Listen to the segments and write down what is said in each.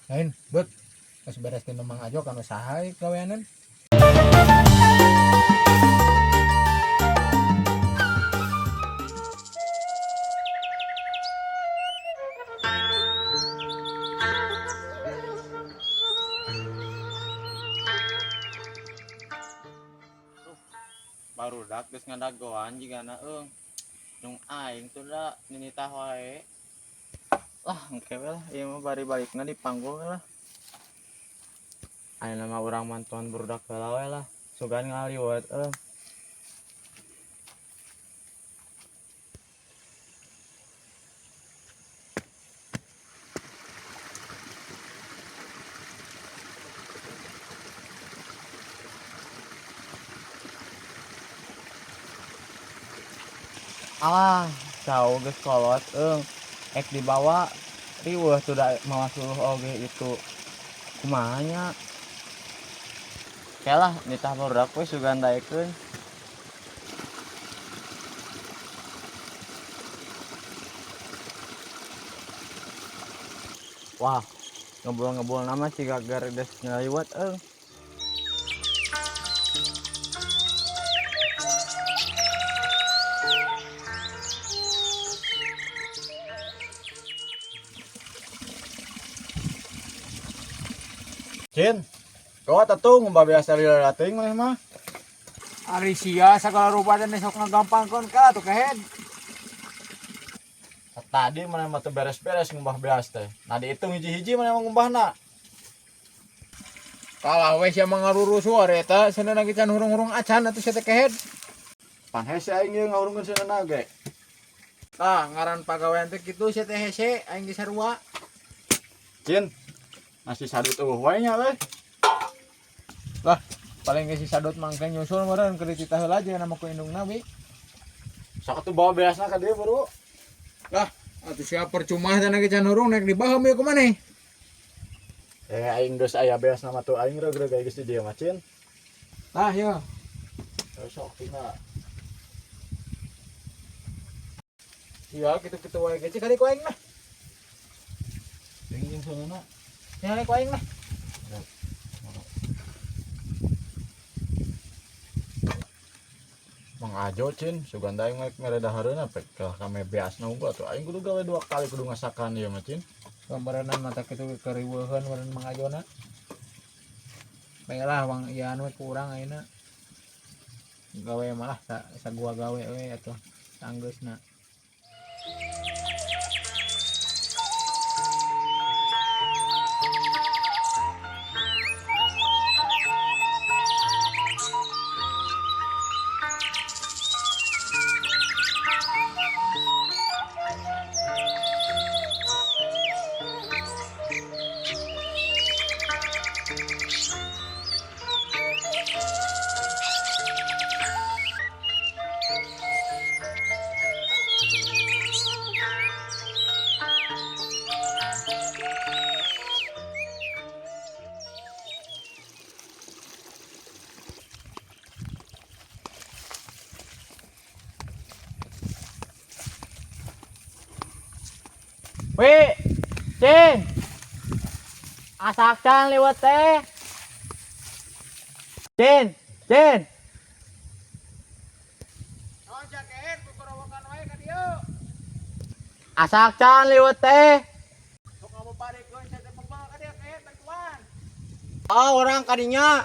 Lain, bet. Geus beres teh Mang Ajo kana saha ieu gaweanan. Barudak geus ngadagoan jigana eung nung aing tuh da ninitah wae lah, engke we lah, ieu mah bari balikna di panggul lah. Ayeuna mah urang mantuan barudak heula we lah, sugan ngaliwet euy. Alah, cau geus kolot eung, ek dibawa riweuh tuh da mawa suluh oge itu kumaha nya. Oke lah, nitah barudak we, sugan daekeun. Wah, ngebul-ngebul nama siga geus ngaliwet eung. Cin, kau atuh ngumbah biasa lila teuing maneh mah. Ari sia sagala rupa teh sok ngagampangkeun ka atuh kehed. Tadi maneh mah teu beres-beres ngumbah beas teh. Nah, dihitung hiji-hiji maneh mah ngumbahna. Kalah we sia mah ngarurusuh ari eta seuneu ge can hurung-hurung acan atuh sia teh kehed. Pan hese aing ieu ngahurungkeun seuneu ge. Tah ngaran pagawean teh kitu sia teh hese aing ge sarua. Cin, nasi sadut eueuh wae nya euy. Lah, paling ge si sadut mangke nyusul meureun keur dititah heula jeung nama ku indungna wi. Sok atuh bawa beasna ka dieu baru. Lah, atuh sia percuma teh ge can hurung naik dibaheum ieu kumaneh. Eh, aing geus aya beasna mah tuh aing reug-reug geus di dieu mah, Cin. Tah yo. Terus sok tina. Sia kitu-kitu wae ge cik ku aing lah. Jeung jeung seuneu. Nya ku aing lah. Mang Ajo, Cin, sugan aing mah mere dahareuna pek kalah kame beasna unggul atuh aing kudu gawe dua kali kudu ngasakan ieu mah, Cin. Gambaran mata kitu keriweuheun meureun Mang Ajona. Baiklah wang ieu anu ku urang ayeuna. Gawe malah sa, sagua gawe we atuh sanggeusna. Wi, Cin. Asak can liwet teh. Cin, Cin. Naon sia kehed kukorowokan wae ka dieu. Asak can liwet teh. Sok ngabeparikeun sia teh bebel ka dieu kehed bantuan. Oh, orang kadinya.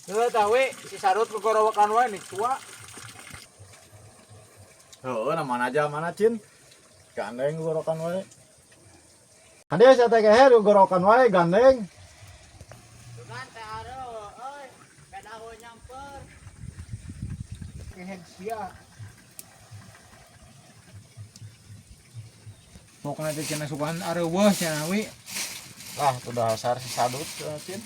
Heuh tah we si Sarut kukorowokan wae nih tua. Heeh, nah mana aja mana, Cin. Gandeng gorokan wae. Hade sia teh keher gorokan wae gandeng. Sugan teh areuh euy, beda heuh nyamper. Kehed sia. Pokona teh cenah sugan areuweuh cenah wi. Lah, tuh dasar si sadut Cin.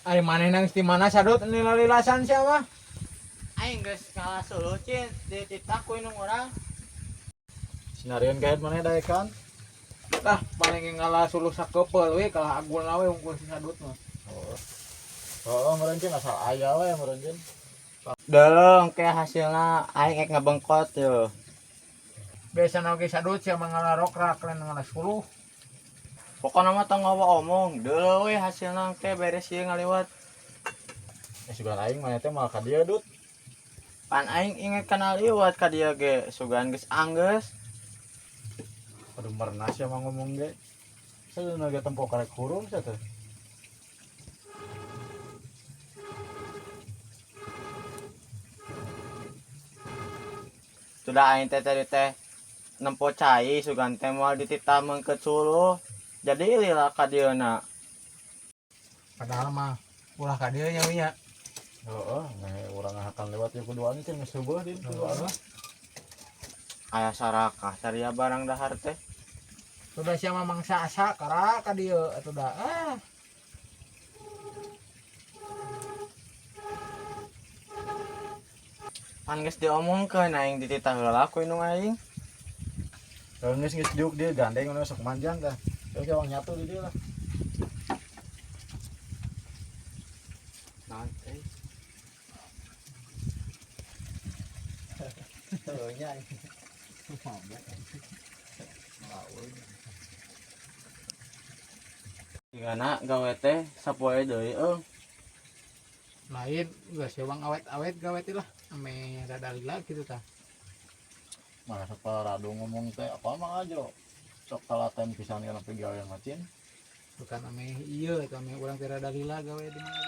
Ari manehna geus di mana sadut nilalilasan sia mah? Aing geus kalah suluh, Cin, dititah ku indung urang. Sinarieun kehed maneh daekan. Lah, paling ngalah suluh sakepeul we kalah agulna we unggul si sadut mah. Heeh. Heeh, meureun Cin asal aya we meureun Cin. Deleng ke hasilna aing ek ngebengkot yo. Biasana oge sadut sia mah ngalarokrak lain ngalas 10. Pokona mah tong ngawa omong, deuleu we hasilna teh beres ieu ngaliwat. Sugan aing maneh teh moal ka dieu Dut. Pan aing inget kana liwat ka dieu ge, sugan geus anggeus. Aduh merenah sia mah ngomong ge. Saduna ge tempo karek hurung sia teh. Sudah aing teh tadi teh nempo cai sugan teh moal dititah meungkeut suluh. Jadi lila ka dieuna. Padahal mah ulah ka dieu nya nya. Heeh, meh urang akan lewat ieu kuduan teh geus heubeut din kuduan. Aya sarakah saria barang dahar teh. Sudah sia mah mangsa asa kara ka dieu atuh da. Ah. Pan geus diomongkeun aing dititah heula ku indung aing. Geus geus diuk dia gandeng nu sok manjang tah. Terus wang nyatu di dieu lah. Naon teh? Heuh nya. Jigana gawe teh sapoe deui euy. Lain geus wang awet-awet gawe teh lah. Ame rada lila kitu tah. Mana sok radu ngomong teh apa mah aja. Sok talaten pisan kana pagawean mah cin. Bukan ame ieu eta ame urang teh rada lila gawe di mana.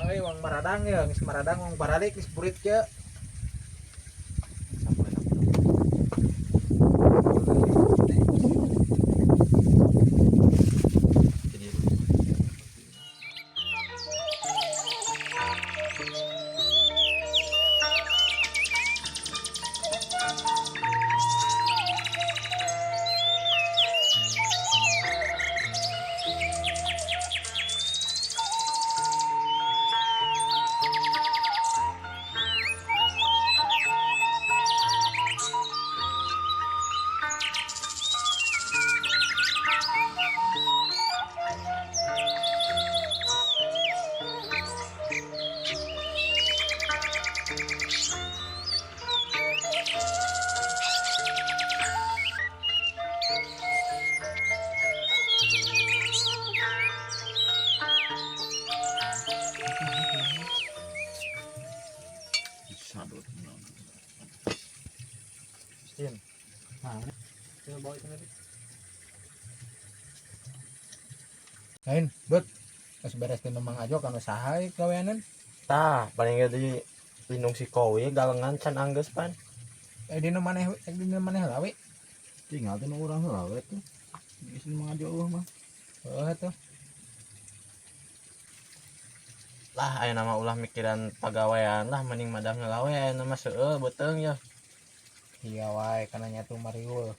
Euy wang maradang ya, geus maradang wang baralik geus burit ke. Sadut. Cin. Nah, coba bawa itu nanti. Lain, bet. Geus beres di Mang Ajo kan usaha ieu gaweanan. Tah, paling ge di lindung si kowe galengan can anggeus pan. Eh dina maneh, dina maneh heula we. Tinggal teh nu urang heula we tuh. Geus Mang Ajo eueuh mah. Heuh tuh. Lah aya nama ulah mikiran pagawean lah mending madang heula we aya nama seueul beuteung ya. Iya wae kana nyatu mariul.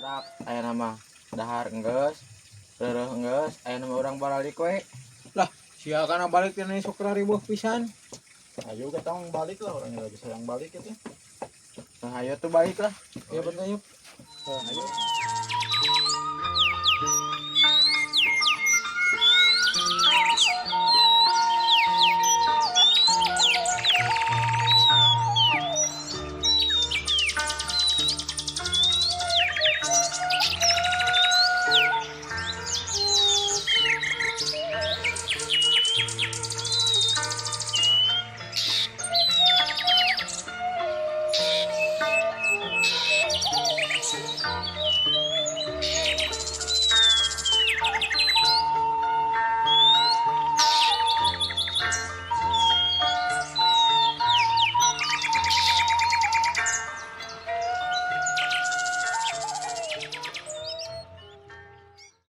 Barudak, aya nama dahar enggeus, reureuh enggeus, aya nama urang baralik we. Sia kana balik teh sok ribuh pisan. Ayo kita mau balik lah, orangnya lagi sayang balik itu. Nah, ayo tuh balik lah. Ya bener yuk. Ayo.